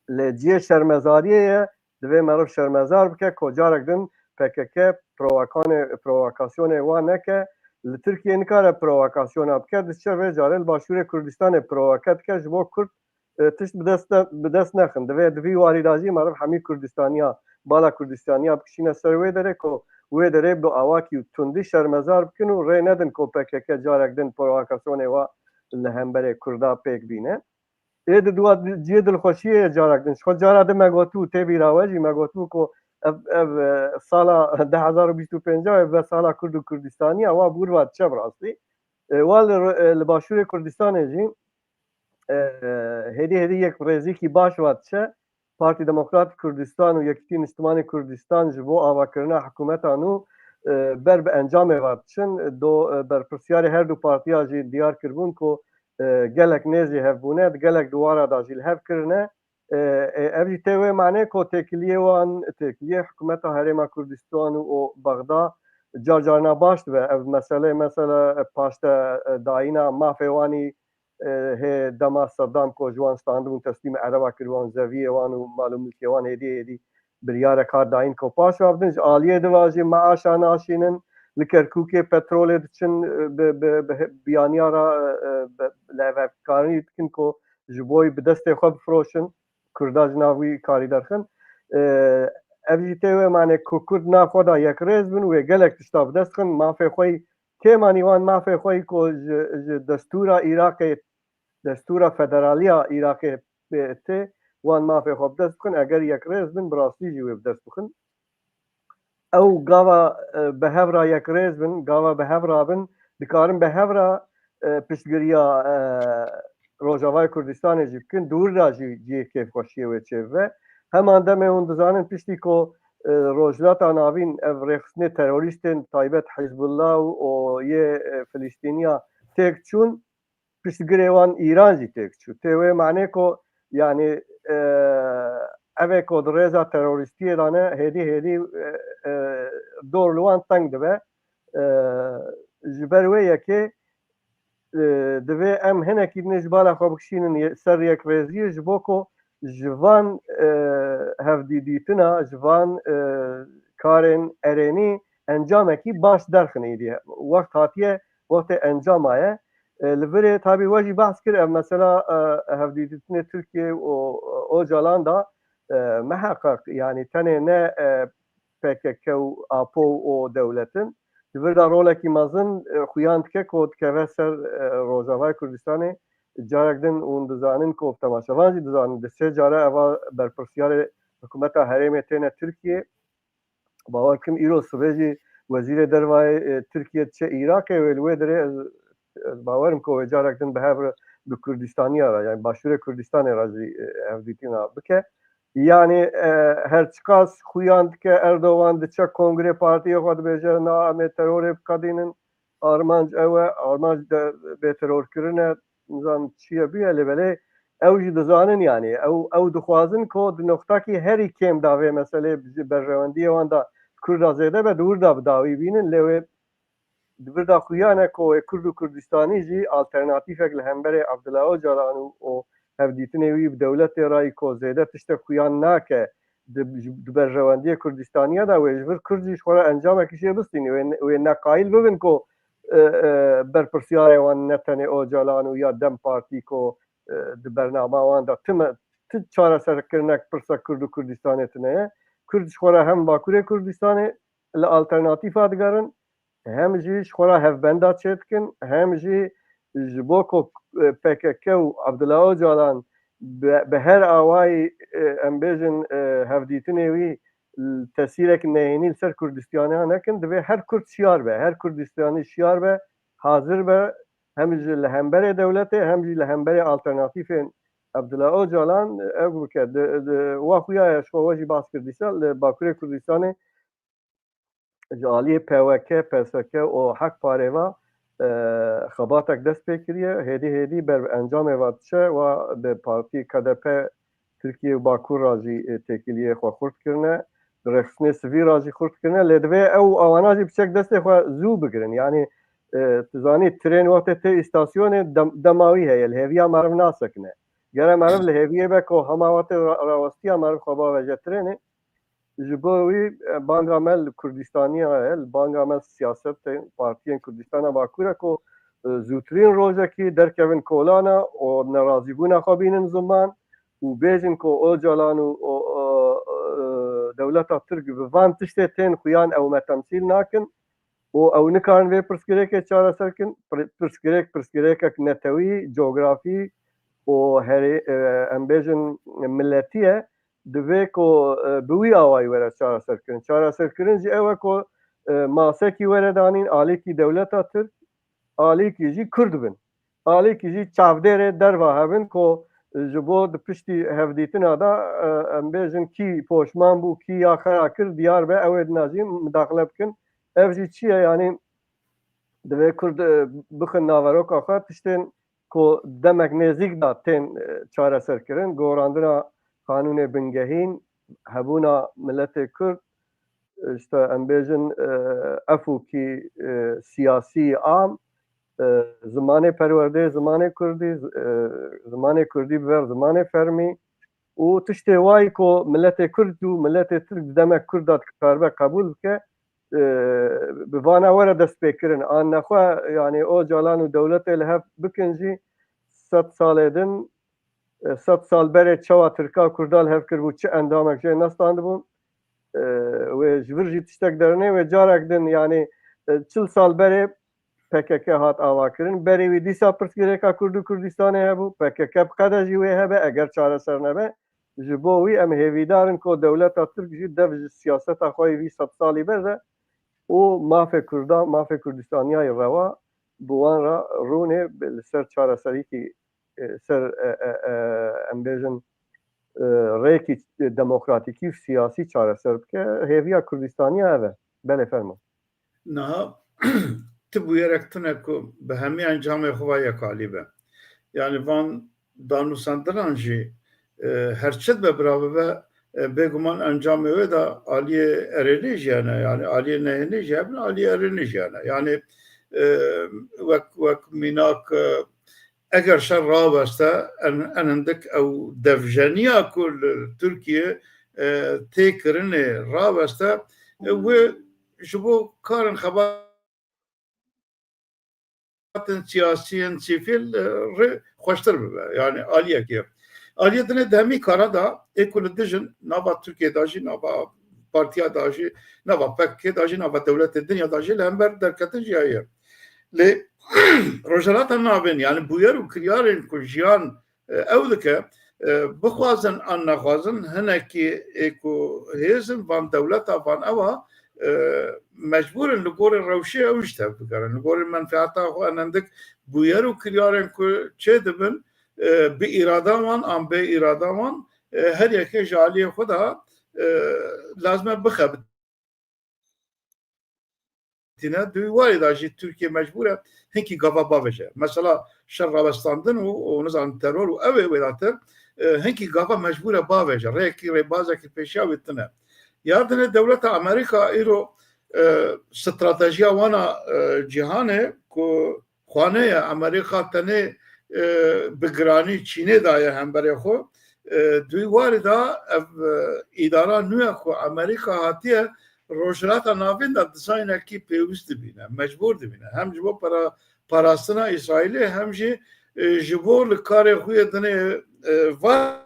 Lê cihê şermezariyê ye, divê meriv şermezar bike ku carek din P K K provokanê, provokasyonê wan neke. Li Tirkiyê nikare provokasyona bike, diçe vê carê li Başûrê Kurdistanê provoke dike, ji bo Kurd, e, tişt bi dest ne, bi dest nexin. Divê di vî warî de jî meriv hemî Kurdistaniya, bala Kurdistaniya bikişîne ser wê derê ku wê derê bi awakî tundî şermezar bikin û rê nedin ku P K K carek din provokasyonê wa li hemberê Kurda pêk bîne. Ê di dua cihê dilxweşiyê ye carek din. Ji xwe cara din me gotibû, tê bîra we jî me gotibû ku ev, ev, e, sala du hezar û bîst û pênc ve sala Kurd û Kurdistaniya wa bûr va diçe bi rastî. E, wa li, e, li Başûrê Kurdistanê jî, e, hêdî hêdî yek rêzîkî baş va diçe. Partî Demokratîk Kurdistan û Yekîtî Niştimanê Kurdistan ji bo avakirina hikûmeta nû, e, ber bi encamê ve diçin. Do, e, berpirsyarê her du partiya jî diyar kiribûn ku, e, gelek nêzî hev bûne, di gelek dewara de jî li hev kirine. E, e, ev jî tê wê manê ku têkiliyê wan, têkiliyê hikûmeta Herêma Kurdistan û, û Bexda car carna baş dibe. Ev mesele, mesela, e, paşte, e, dayîna mafê wanî, e, hê dema Seddam ku ji wan standibûn, teslîmê Ereba kir, wan zeviyê wan û mal û milkê wan hêdî hêdî biryarek hat dayîn ku paş ve bidin. Ji aliyê diva jî meaşa naşînin, li Kerkûkê petrolê diçin, e, bi, bi, bi biyaniya re, e, bi, levevkarinî dikin ku ji bo bi destê xwe bifiroşin, Kurda ji nav wî karî derxin. E, ev jî tê wê manê ku Kurd nav xwe de yekrêz bin, wê gelek tişta bi dest xin, mafê xwe yî kêm anî wan mafê xwe yî ku ji, ji destûra Iraqê, destûra federaliya Iraqê, e, tê, wan mafê xwe bi dest bixin, eger yekrêz bin, bi rastî jî wê bi dest bixin. Ew gava, e, bi hev re yekrêz bin, gava bi hev re bin, dikarin bi hev re, e, piştgiriya, e, Rojavayê Kurdistanê jî bikin, dûr de jî cihê kêfxweşiyê wê çêbibe. Heman demê hûn dizanin piştî ku, e, Rojhilata Navîn ev rêxistinê terorîstên taybet Hizbullah û, û yê, e, Filistîniya têk çûn, piştgirê wan Îran jî têk çû. Tê wê manê ku, yanî, e, evê ku di rêza terorîstiyê de ne, hêdî hêdî, e, e, dor li wan teng dibe. E, ji ber wê yekê, e, divê em hinekî din ji bala xwe bikişînin ye-, ser yekrêziyê, ji bo ku ji van, e, hevdîdîtina, ji van, e, karên erênî encamekî baş derxin êdî. Wext hatiye, wextê encama ye. E, li virê tabî we jî behs kir, ev mesela, e, hevdîdîtinê Tirkiye û Ocalan da, e, miheqeq, yanî tenê ne, e, P K K û Apo û dewlet in. Di vir de rolekî mezin, e, xuyan dike ku dikeve ser, e, Rojavayê Kurdistanê. Carek din hûn dizanin ku temaşevan jî dizanin, di sê care eva berpirsiyarê hikûmeta herêmê têne Tirkiye. Bawer kim îro sibê jî Wezîrê Dervayê, e, Tirkiye diçe Iraqê wê li wê dirê ez, ez bawerim ku wê carek din bi hev re bi Kurdistaniya re, yani Başûrê Kurdistanê re jî, e, hevdîtina bike. Yani, e, her çiqas xuyan dike Erdogan diçe kongrê partiyê xwe dibêje, na em ê terorê biqedînin, armanc ew e, armanc de bêterorkirin e, nizam çi ye bûye, lê belê ew jî dizanin, yani ew, ew dixwazin ku di noqtakî herî kêm de vê meselê ji berjewendiyê wan de Kurda zêde be, di wir de bi dawî bînin, lê wê di vir de xuyan e ku wê Kurd û Kurdistanî jî alternatîfek li hemberê Abdullah Ocalan û, û hevdîtinê wî bi dewletê re yî ku zêde tiştek xuyan nake di, di berjewendiyê Kurdistaniya de, wê ji vir Kurd jî ji xwe re encamekî jê bistînî, wê, wê neqayîl bibin ku, e, e, berpirsiyarê wan ne tenê Ocalan û ya DEM Partî ku, e, di bernama wan de tim e, ti çareserkirinek pirsa Kurd û Kurdistanê tune ye. Kurd ji xwe re hem Bakurê Kurdistanê li alternatîfa digerin, hem jî ji xwe re hevbenda çêdikin, hem jî ji bo ku, e, P K K û Abdullah Ocalan bi, bi her awayî, e, em bêjin, e, hevdîtinê wî tesîrek neyênî li ser Kurdistaniya nekin, divê her Kurd şiyar be, her Kurdistanî şiyar be, hazir be, hem ji li hemberê dewletê, hem jî li hemberê alternatîfên Abdullah Ocalan ev bike. Di, di, wa xuya ye, ji xwe we jî bas kir dîsa, li Bakurê Kurdistanê ji aliyê P Y K, P S K û Hak Parê ve e, xebatek dest pê kiriye, hêdî hêdî ber bi encamê ve diçe, wa bi partî K D P Tirkiye û Bakur re jî, e, têkiliyê xwe xurt kirine, bi rêxistinê sivî re jî xurt kirine, lê divê ew awana jî piçek destê xwe zû bigirin. Yanî, e, tu zanî, trên wextê tê îstasyonê dem-, dema wî heye, li hêviya meriv nasekine. Gere meriv li hêviyê be ku hema wextê ra-, rawestiya meriv xwe bavêje trênê. Ji bo wî, e, banga me li Kurdistaniya ye, li banga me siyasetên partiyên Kurdistana Bakur e ku, e, zûtirîn rojekî derkevin kolana û nerazîbûna xwe bînin ziman û bêjin ku Ocalan û, û, û, e, dewleta Tirk bi van tiştê tên xuyan ew me temsîl nakin û ew nikarin vê pirsgirêkê çareser kin. Pir-, pirsgirêk, pirsgirêkek netewî, cografî û herê-, e, em bêjin miletî ye. Divê ku, e, bi wî awayî were çareserkirin. Çareserkirin jî ew e ku, e, masekî were danîn, alîkî dewleta Tirk, alîkî jî Kurd bin. Alîkî jî çavdêrê derva hebin ku, e, ji bo di piştî hevdîtina de, e, em bêjin kî poşman bû, kî ya xera kir, diyar be, ew ê dina jî midaxile bikin. Ev jî çi ye? Yanî divê Kurd, e, bixin naveroka xwe, tiştên ku demek nêzîk de tên, e, çareserkirin, gorandina qanûnê bingehîn, hebûna miletê Kurd, e, işte em bêjin, e, efûkî, e, siyasî am, e, zimanê perwerdeyê, zimanê Kurdî, z-, e, zimanê Kurdî bi ver zimanê fermî û tiştê wayî ku miletê Kurd û miletê Tirk di demek Kurd de dikaribe qebûl bike, e, bi vana were destpêkirin. An nexwe, yanî Ocalan û dewletê li hev bikin jî sed salê din, e, sed sal berê çawa Tirka Kurda li hev kiribû, çi endamek jê nestandibû, e, wê ji vir jî tiştek dernê, wê carek din, yanî, e, çil sal berê P K K hat avakirin. Berê wî dîsa pirsgirêka Kurd û Kurdistanê hebû. P K K bi qede jî wê hebe, eger çareser nebe. Ji bo wî em hêvîdar in ku dewleta Tirk jî dev ji siyaseta xwe yê vî sed salî berde û mafê Kurdan, mafê Kurdistaniyayê rewa bi wan re rûnê, bi, li ser çareserîkî, e, ser, e, e, e, em bêjin, e, rêkî demokratîkî û siyasî çareser bike. Hêviya Kurdistaniya ev e. Belê, fermo. Niha ti bûyerek tune ku bi hemî encamê xwe ve yekalî be. Yanî van danûstandinan jî, e, her çi dibe bira bibe, e, bêguman encamê wê de aliyê erênê jî hene, yanî aliyê nehênê jî hebin, aliyê erênê jî hene. Yanî, e, wek, wek mînak, e, eger şer raweste, en, en hindik ew devjeniya ku li Tirkiye, e, tê kirinê raweste, e, wê ji bo karên xebatên siyasiyên sivîl, e, rê xweştir bibe. Yanî aliyekê. Aliyê dinê di hemî kara de ê ku li dijin nava Tirkiye de jî, nava partiya de jî, nava P K K de jî, nava dewletê dinya de jî li hember derketin jî heye. Lê Rojhilata Navîn, yanî bûyer û kiryarên ku jiyan, e, ew dike, e, bixwazin an nexwazin, hinekî ê ku hêzin van dewleta van ewa, e, mecbûr in li gorî rewşê ew ji tev bigerin, li gorî menfeeta xwe, en hindik bûyer û kiryarên ku çêdibin, e, bi îrada wan an bê îrada wan, e, her yekê ji aliyê xwe de, e, lazim e bixebitîne. Di wî warê de jî Tirkiye mecbûr e hinkî gava bavêje. Mesela şer rawestandin û, û nizanim teror û ew ê wêdatir, e, hinkî gava mecbûr e bavêje. Rêyekî rêbazekî pêşiya wê tune. Ya dinê dewleta Amerîka îro, e, stratejiya wana, e, cîhanê ku xwane ye, Amerîka tenê, e, bi giranî Çînê daye hemberê xwe. E, di wî warê de ev, e, îdara nû ye ku Amerîka hatiye Rojhilata Navîn de dizaynekî pêwîst dibîne, mecbûr dibîne. Hem ji bo para-, parastina Îsraîlê hem jî, e, ji bo li karê xwe yê dinê, e, va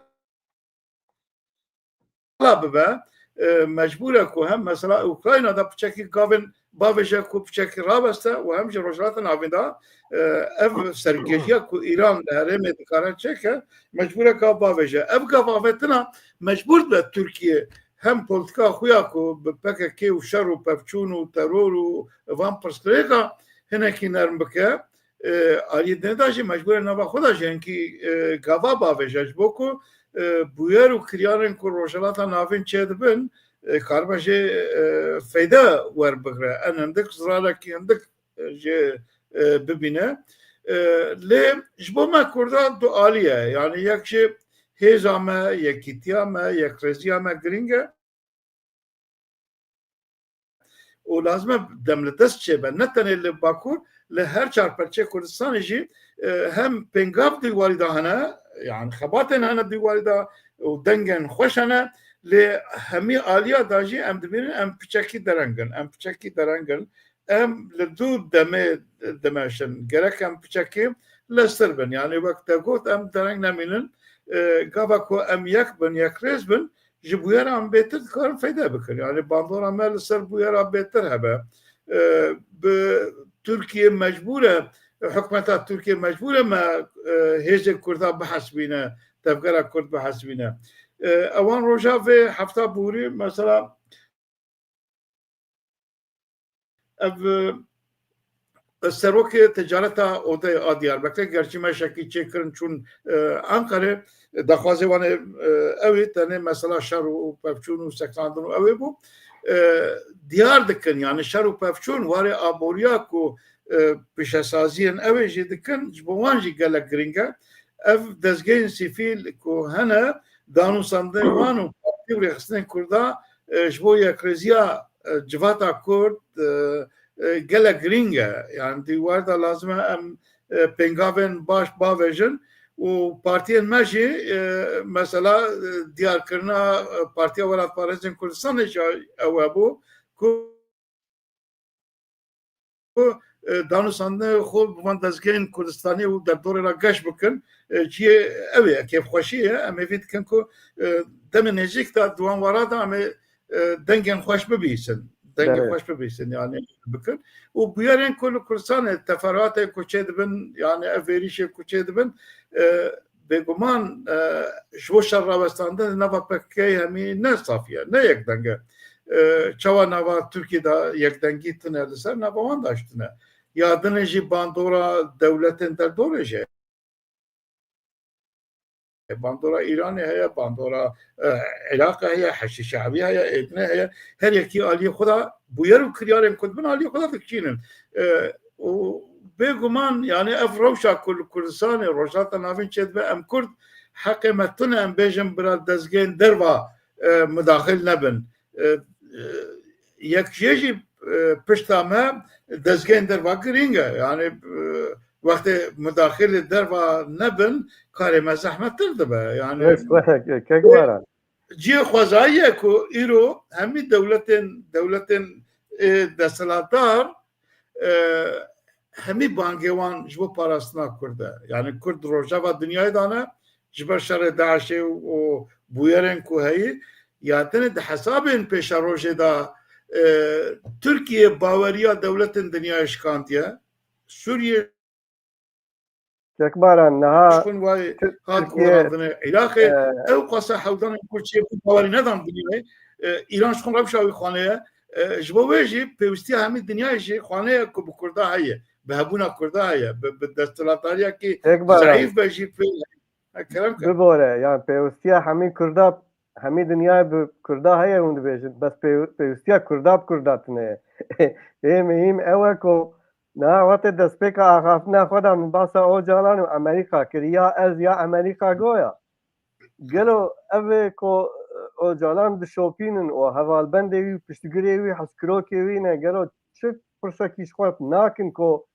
bibe, e, mecbûr e ku hem mesela Ukrayna de piçekî gavên bavêje ku piçekî raweste û hem jî Rojhilata Navîn de, e, ev serkêşiya ku Îran li herêmê dikare çêke, mecbûr e gav bavêje. Ev gav avêtina mecbûr dibe Tirkiye hem polîtika xwe ya ku bi P K K û şer û pevçûn û teror û van pirsgirêka hinekî nerm bike, e, aliyê dinê de jî mecbûr e nava xwe de jî hinkî, e, gava bavêje, ji bo ku, e, bûyer û kiryarên ku Rojhilata Navîn çêdibin, e, karibe jê, e, feyde werbigre. En hindik zirarekî hindik, e, jê, e, bibîne. E, lê ji bo me Kurdan du alî ye. Yani yek jî hêza me, yekîtiya me, yekrêziya me girîng e. Û lazim e dem li dest çêbe. Ne tenê li Bakur, li her çar perçeyê Kurdistanê jî, e, hem pêngav di warî de hene, yani xebatên hene di warî de û dengên xweş hene, lê hemî aliya da jî em dibînin em piçekî dereng in, em piçekî dereng in. Em li du demê dimeşin. Gerek em piçekî leztir bin. Yani wek te got em dereng nemînin. E, gava ku em yek bin, yekrêz bin, ji bûyera em bêtir dikarin feyde bikin. Yani bandora me li ser bûyera bêtir hebe. E, bi Tirkiye mecbûr e, hikûmeta Tirkiye mecbûr e me, e, hêzên Kurda bihesibîne, tevgera Kurd bihesibîne. E, ewan roja vê hefta bûrî, mesela, ev, e, serokê ticareta Odeyê a Diyarbekirê, gerçî me şekî çêkirin çûn, e, Ankarê, daxwazê wan ê, e, ew ê tenê mesela şer û pevçûn û sekinandin û ew ê bû. E, diyar dikin, yani şer û pevçûn warê aboriya ku, e, pîşesaziyên ew ê jî dikin, ji bo wan jî gelek girîng e. Ev dezgehên sivîl ku hene, danûsandinên wan û partî û rêxistinên Kurda, e, ji bo yekrêziya, e, civata Kurd, e, e, gelek girîng e. Yani di war de lazim e em, e, pêngavên baş bavêjin û partiyên me jî, e, mesela, e, diyarkirina, e, Partiya Welatparêzên Kurdistanê jî ew hebû ku ku, e, danûstandinê xwe bi van dezgehên Kurdistanê û derdorê re geş bikin, e, cihê ew ê, kêfxweşî ye. Em hêvî dikin ku, e, demê nêzîk de di wan wara de em ê, e, dengên xweş bibîsin. Dengên Belê. xweş bibîsin, yani bikin. Û bûyerên ku li Kurdistanê teferuatê ku çêdibin, yani ev êrîşê ku çêdibin, e, bêguman, e, ji bo şer rawestandin di nava P K K hemî ne safî ye, ne yekdeng e. E, çawa nava Tirkiyê de yekdengî tune, li ser nava wan de jî tune. Ya dinê jî bandora dewletên derdorê jî heye. Bandora Îranê heye, bandora, e, Iraqê heye, Heşdî Şe'bî heye, êdinê heye. Her yekî aliyê xwe de bûyer û kiryarên ku dibin aliyê xwe de dikişînin. E, û bêguman, yani ev rewşa ku li Kurdistanê, Rojhilata Navîn çêdibe, em Kurd heqê me tune em bêjin bira dezgehên derva, e, mudaxil nebin. E, e, yek jê jî, e, pişta me dezgehên derva girîng e. Yani, e, wextê mudaxilê derva nebin, karê me zehmettir dibe. Yani, Kek, kek Baran. Cihê xwezayî ye ku îro hemî dewletên, dewletên, e, desthilatdar, e, hemî bangê wan ji bo parastina Kurd e. Yani Kurd rojeva dinyayê dane ji ber şerê DAIŞê û bûyerên ku heyî, ya tenê di hesabên pêşerojê de, e, Tirkiye baweriya dewletên dinyayê şikandiye. Sûriye Kek Baran, niha Şixin wayê Tir-, hat Tirkiye, golandinê Iraqê, e, ew qasa hewdanên Kurd çê bû bawerî nedan dinyayê. E, Îran şixin rewşa wî xaneye. E, ji bo wê jî pêwîstiya hemî dinyayê jî xaneye ku bi Kurda heye, bi hebûna Kurda heye, bi, bi desthilatdariyekî Kek Baran. zehîf be jî pê-, ha, kerem ke. Bibore, yani pêwîstiya hemî Kurda, hemî dinyayê bi Kurda heye hûn dibêjin. Bes pêw-, pêwîstiya Kurda bi Kurda tune ye. Ê mihîm ew e ku Niha wextê destpêka axaftina xwe de min basa Ocalan û Amerîka kir. Ya ez ya Amerîka goya. Gelo ev ê ku Ocalan dişopînin û hevalbendê wî û piştgirê wî, hezkirokê wî ne, gelo çi pirsekî ji xwe nakin ku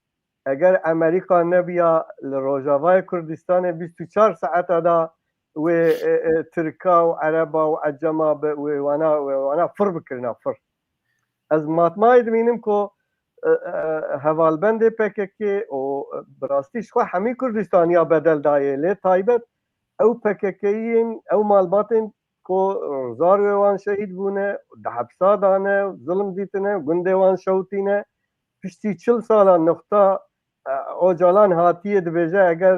eger Amerîka nebiya li Rojavayê Kurdistanê bîst û çar saeta de wê, e, e, Tirka û Ereba û Ecema bi wê wana, wê wana fir bikirina fir. Ez matmayê dimînim ku, e, e, hevalbendê P K K û, e, bi rastî ji xwe hemî Kurdistaniya bedel dayê, lê taybet ew P K K'yên, ew malbatên ku zarwê wan şehîd bûne, di hepsa dane, zilim dîtine, gundê wan şewitîne, piştî çil sala nixta, e, Ocalan hatiye dibêje, eger,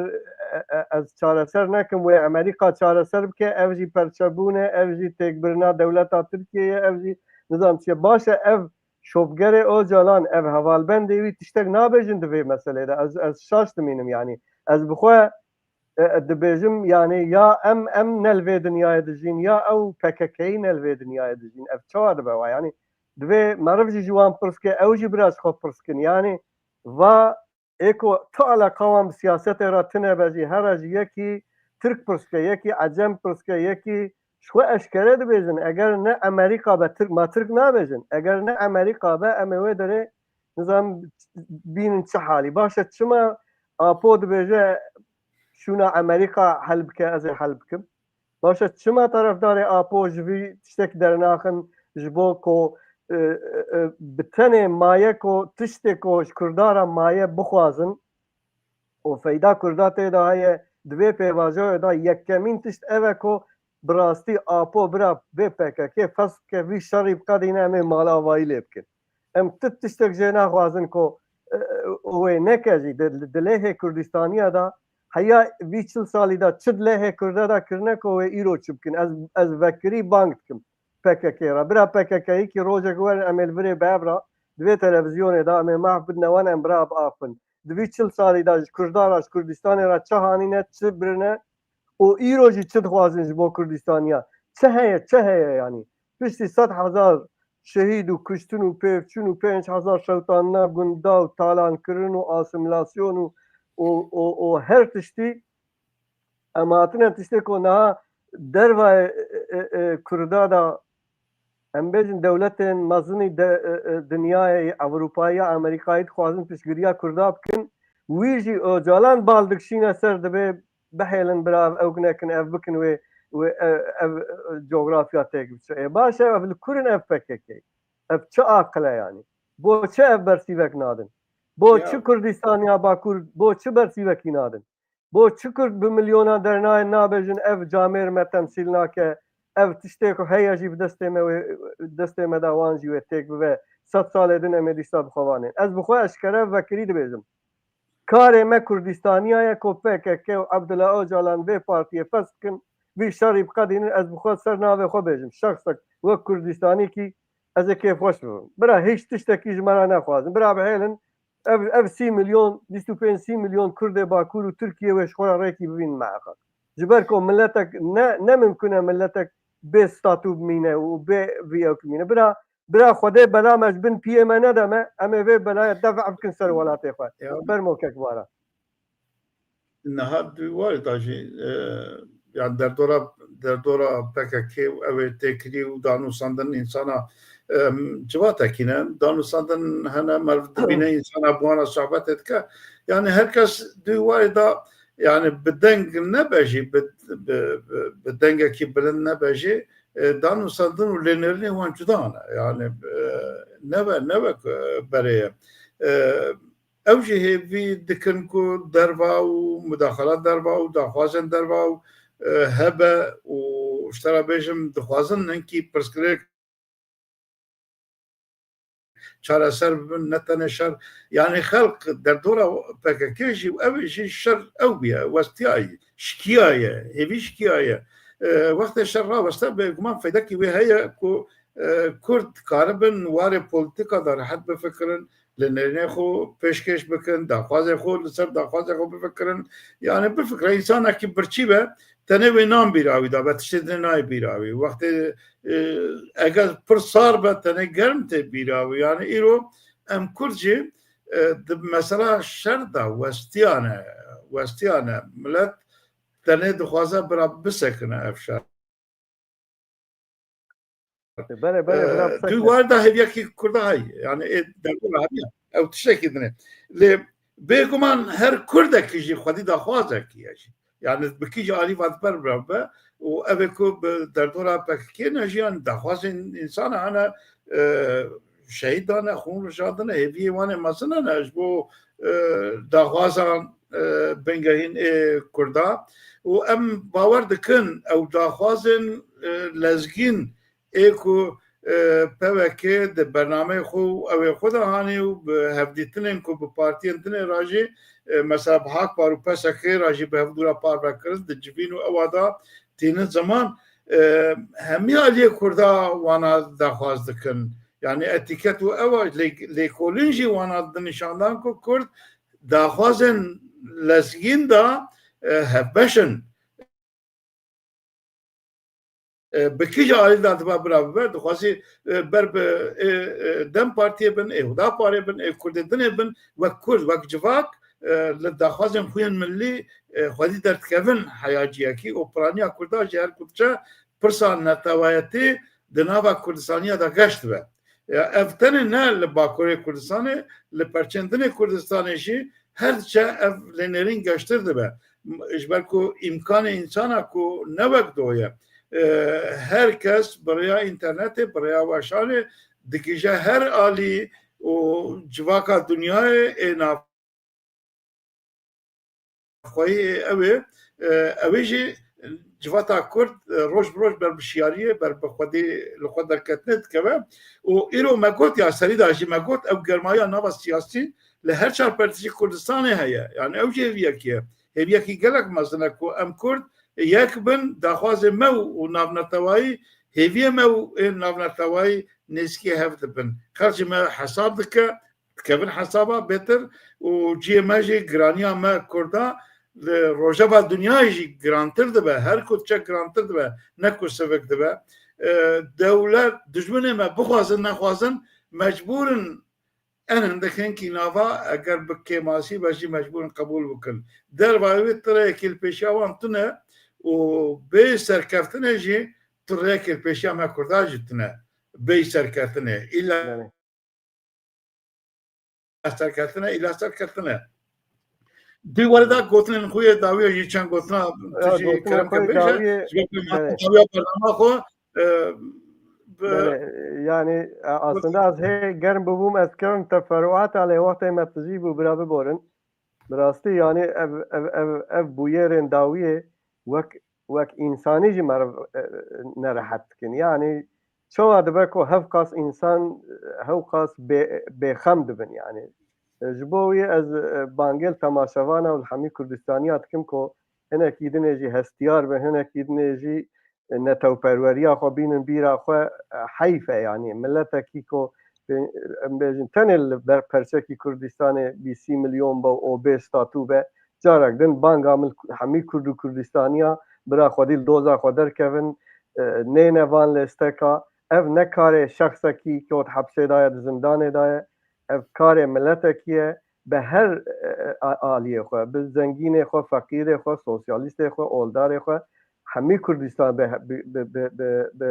e, e, ez çareser nekim, wê Amerîka çareser bike, ev jî perçebûn e, ev jî têkbirina dewleta Tirkiyê ye, ev jî nizam çi ye. Baş e, ev şopgerê Ocalan, ev hevalbendê wî tiştek nabêjin di vê meselê de. Ez, ez şaş dimînim, yanî. Ez bi xwe, e, e, dibêjim, yanî ya em, em ne li vê dinyayê dijîn, ya ew P K K'yî ne li vê dinyayê dijîn. Ev çawa dibe wa? Yanî divê meriv jî ji wan pirs ke, ew jî bira ji xwe pirs kin. Yanî va Ê ku tu eleqa wan bi siyasetê re tine be jî, here ji yekî Tirk pirs ke, yekî Ecem pirs ke, yekî ji xwe eşkere dibêjin, eger ne Amerîka be Tirk, ma Tirk nabêjin. Eger ne Amerîka be, em ê wê derê nizam bînin çi halî. Baş e, çima Apo dibêje şûna Amerîka hel bike, ez ê hel bikim? Baş e, çima tarafdarê Apo ji vî tiştek dernaxin, ji bo ku, e, e, e, bi tenê maye ku tiştê ku ji Kurda re maye bixwazin û feyda Kurda tê de heye, di vê pêvajoyê de yekemîn tişt ev e ku bi rastî Apo bira vê P K K fes bike, vî şerî biqedîne, em ê malavayî lê bikin. Em ti tiştek jê naxwazin ku, e, e, wê neke jî. Di, di lehê Kurdistaniya de heya vî çil salî de çi di lehê Kurda de kirine ku wê îro çi bikin. Ez, ez vekirî bang dikim P K K re. Bira P K K yekî rojek werin em ê li virê bi hev re di vê televîzyonê de em ê maf bidine wan, em bira bi av bin. Di vî çil salî de ji Kurda re, ji Kurdistanê re çi hanîne, çi birine, û îro jî çi dixwazin ji bo Kurdistaniya? Çi heye, çi heye yanî? Piştî sed hezar şehîd û kuştin û pêvçûn û pênc hezar şewtanina gunda û talankirin û asîmîlasyon û, û, û, û her tiştî, em hatine tiştê ku niha dervayê, e, e, e, Kurda da, em bêjin dewletên mezinî de, e, e, dinyayê, Ewropayê ya Amerîkayê dixwazin piştgiriya Kurda bikin. Wî jî Ocalan bal dikişîne ser, divê bihêlin bira ev, ew nekin, ev bikin wê, wê, e, ev, e, cografya têk biçe. Ê, baş e, ev li kur in ev P K K? Ev çi aqil e yanî? Bo çi ev bersîvek nadin? Bo Ya. çi Kurdistaniya Bakur, bo çi bersîvekî nadin? Bo çi Kurd bi milyonan dernayên nabêjin, ev camêr me temsîl nake, ev tiştê ku heye jî bi destê me wê, destê me de wan jî wê têk bibe, sed salê din em ê dîsa bi xwe vanên. Ez bi xwe eşkere vekirî dibêjim. Karê me Kurdistaniya ye ku P K K û Abdullah Ocalan vê partiyê fes bikin, vî şerî biqedînin, ez bi xwe ser navê xwe bêjim. Şexsek wek Kurdistanîkî ez ê kêfxweş bibim. Bira hîç tiştekî ji me re nexwazin. Bira bihêlin ev, ev sî milyon, bîst û pênc sî milyon Kurdê Bakur û Tirkiye wê ji xwe re rêkî bibînin miheqeq. Ji ber ku miletek ne, ne mimkun e miletek bê statû bimîne û bê vî ew bimîne. Bira, bira Xwedê bela me ji bin piyê me nede me, em ê vê belayê def bikin ser welatê xwe. Ya. Fermo kek Bara. Niha di warê de jî, e, yani derdora, derdora P K K û ew ê têkilî û danûsandin însana, e, civatekî ne. Danûsandin hene meriv dibîne, însana bi wana sohbetê dike. Yani her kes di warê de, yani bi deng nebe jî, bi, bi, bi, bi dengekî bilind nebe jî, e, danûsandin û lênêrînê wan cuda ne. Yani, e, nebe, nebe ku berê ye. E, Ew jî hêvî dikin ku derva û mudaxala derva û daxwazên derva û, e, hebe û ji te re bêjim dixwazin hinkî pirsgirêk çareser bibin, ne tenê şer. Yanî xelk derdora P K K jî û ew ê jî şer ew bûye, westiyayî, şikiyaye, hêvî şikiyaye. E, wextê şer raweste bêguman feydekî wê heye ku, e, Kurd karibin warê polîtîka de rehet bifikirin, li nêrînê xwe pêşkêş bikin, daxwazê xwe li ser daxwazê xwe bifikirin. Yani bifikire, însanekî birçî be, tenê wê nan bîra wî de be, tiştê dinê nayê bîra wî. Wextê, e, eger pir sar be, tenê germ tê bîra wî. Yani îro em Kurd jî, e, di mesela şer de westiyane, westiyane. Milet tenê dixwaze bira bisekine ev şer. Belê, belê, bira, e, bisekine. Di war de hêviyekî Kurda heye. Yani ê derdora heye. Ew tiştekî din e. Lê bêguman her Kurdekî jî xwedî daxwazekî ye jî. Yani bi kî jî alî va diber bira be û ev ê ku bi derdora P K K ne jî, yani daxwazên însana hene, e, şehîd dane, xûn rijandine, hêviyê wan ê mezin hene ji bo, e, daxwazan, e, bingehîn ê Kurda. Û em bawer dikin ew daxwazên, e, lezgîn ê ku, e, P K K di bernameyê xwe û ew ê xwe de hanê û bi hevdîtinên ku bi partiyên dinê re jî, e, mesela bi Hakpar û P S K re jî bi hevdû re parve kirin, di civîn û ewa de tînin ziman, e, hemî aliyê Kurda wana daxwaz dikin. Yani etîket û ewa lê-, lêkolîn jî wana dinîşandan ku Kurd daxwazên lezgîn de, e, hevbeş in. E, bi kî jî alî de diba bira bibe, dixwazî, e, ber bi, e, e, DEM Partiyê bin, ê Huda Parê bin, ê Kurdê dinê bin, wek Kurd, wek civak, e, li daxwazên xwe yên milî, e, xwedî derdikevin heya ciyekî û piraniya Kurda jî her ku diçe pirsa netewayetî di nava Kurdistaniya de geş dibe. Ya, ev tenê ne li Bakurê Kurdistanê, li perçên din ê Kurdistanê jî her diçe ev lê nêrîn geştir dibe. Ji ber ku îmkanê însana ku ne wek do ye, e, her kes bi rêya înternetê, bi rêya weşanê digihîje her alî û civaka dinyayê ê nav xweyî ew ê, e, ew ê jî civata Kurd, e, roj bi roj ber bi şiyariyê, ber bi xwedî li xwe derketinê dikeve û îro me got, ya serî de jî me got, ew germayiya nava siyasî li her çar pertişî Kurdistanê heye. Yani ew jî hêviyekî ye. Hêviyekî gelek mezin e ku em Kurd yek bin, daxwazê me û navnetewayî, hêviyê me û ê navnetewayî nêzîkî hev dibin. Xelk ji me hesab dike, dikevin hesaba bêtir û cihê me jî, giraniya me Kurda li rojeva dinyayê jî girantir dibe, her ku diçe girantir dibe, ne ku sivik dibe. E, dewlet, dijminê me bixwazin nexwazin, mecbûr in en hindik hinkî nava, eger bi kêmasî be jî mecbûr in qebûl bikin. Dervayê wê tireyekî li pêşiya wan tune û bê serkeftinê jî tireyekî li pêşiya me Kurda jî tune. Bê serkeftinê. Îlla Belê. serkeftinê, îlla serkeftinê. Di were de gotinên xwe yê dawiya jî çend gotina tu Ya, jî gotina kerem xwe ke bêje. Dawiyê, Ji ber ku me belê. dawiya bernama xwe, e, bi Belê, yani, e, aslında ez hê germ bûbûm, ez kevim teferruata, lê wextê me tijî bû, bira biborin. Bi rastî, yani, ev, ev, ev, ev bûyerên dawiyê wek, wek însanî jî meriv, e, nerehet dikin. Yani, çawa dibe ku hevqas însan, e, hewqas bê-, bêxem dibin, yani. E, ji bo wî ez, e, bangêl temaşevana û li hemî Kurdistaniya dikim ku hinekî dinê jî hestiyar bin, hinekî dinê jî, e, netewperweriya xwe bînin bîra xwe, e, heyf e, yani. Miletekî ku, e, em bêjin, tenê li ber perçekî Kurdistanê bîsî milyon be û bê statû be, carek din banga min hemî Kurd û Kurdistaniya bira xwedî li doza xwe derkevin, e, nêne van lêsteka. Ev ne karê şexsekî ku di hepsê de ye, di zindanê de ye. Ev karê miletekî ye. Bi her, e, a-, aliyê xwe, bi zengînê xwe, feqîrê xwe, sosyalîstê xwe, oldarê xwe, hemî Kurdistan bi, bi, bi, bi, bi, bi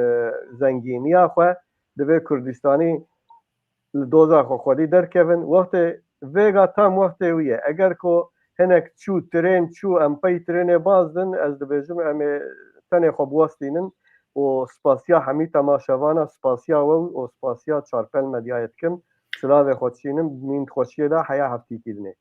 zengîniya xwe divê Kurdistanî li doza xwe xwedî derkevin. Wextê vêga tam wextê wî ye. Eger ku hinek çû, tirên çû, em pey tirênê bazdin, ez dibêjim em ê tenê xwe biwestînin û spasiya hemî temaşevana, spasiya we û spasiya Çarpel Medyayê dikim. Silavê xwe dişînim, mîn xweşiyê de heya heftîkî dinê.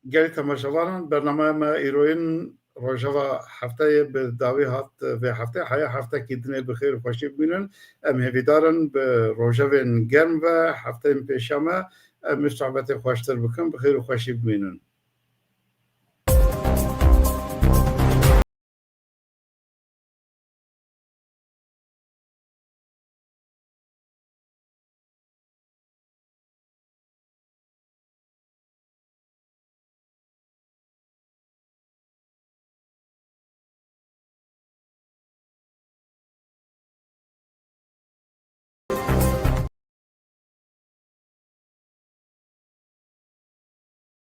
Gelî temaşevanan, bernameya me îroyin rojeva hefteyê bi dawî hat vê heftê. Heya heftekî dinê bi xêr û xweşî bimînin. Em hêvîdar in bi rojevên germ ve hefteyên pêşiya me em ê sohbetê xweştir bikin. Bi xêr û xweşî bimînin.